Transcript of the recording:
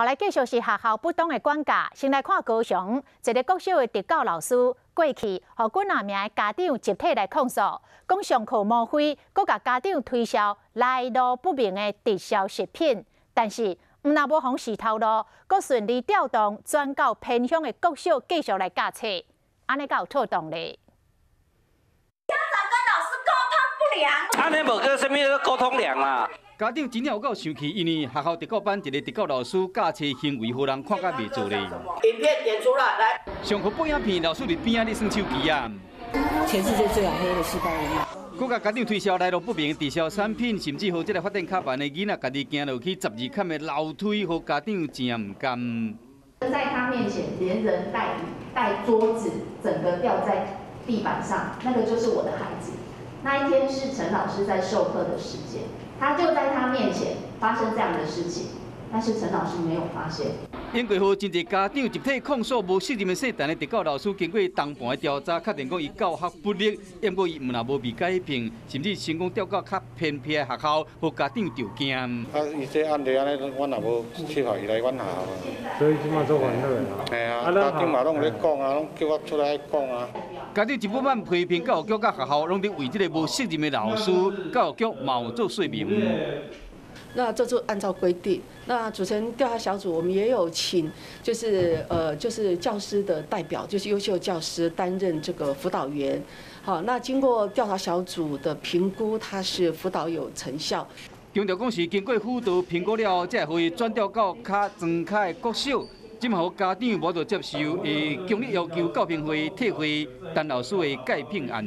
好，來繼續是學校不當的管教。先來看高雄一个國小的特教老師過去，予幾若名的家長集體來控訴，講上課無非，閣共家長推銷來路不明的滯銷食品。但是毋但無予死頭路，閣順利調動轉到偏鄉的國小繼續來教冊，按呢敢有妥當咧？家長跟老師溝通不良，按呢無叫啥物溝通良啦。家長真正有夠生氣，因為學校特教班一个特教老師教冊行為，予人看甲袂做咧。影片點出來，來。上課播影片，老師佇邊仔咧耍手機啊。全世界最愛黑的細胞人。閣共家長推銷來路不明滯銷產品，甚至予這个發展較慢的囡仔，家己行落去12坎的樓梯，予家長真毋甘。在他面前，連人帶椅帶桌子，整個掉在地板上，那個就是我的孩子。那一天是陳老師在授課的時間。他就在他面前發生這樣的事情，但是陳老師沒有發現。經過予真濟家長集體控訴無責任的細陳的特教老師，經過同伴的調查，確定講伊教學不力，毋過伊毋但無被改聘，甚至成功調到較偏僻的學校，予家長著驚。啊，伊這案例按呢，阮也無適合伊來阮學校。所以這馬足煩惱的。嘿啊，家長嘛攏咧講啊，攏叫我出來講啊。家長一不滿批評教育局佮學校，攏佇為這个無責任的老師，教育局嘛有做說明。那這就按照規定，那組成調查小組，我們也有請，就是教師的代表，就是優秀教師擔任這個輔導員。好，那經過調查小組的評估，他是輔導有成效。強調講是經過輔導評估了後，才會轉調到較莊跤的國小。這馬予家長無法度接受，會強烈要求教評會退回陳老師的改聘案。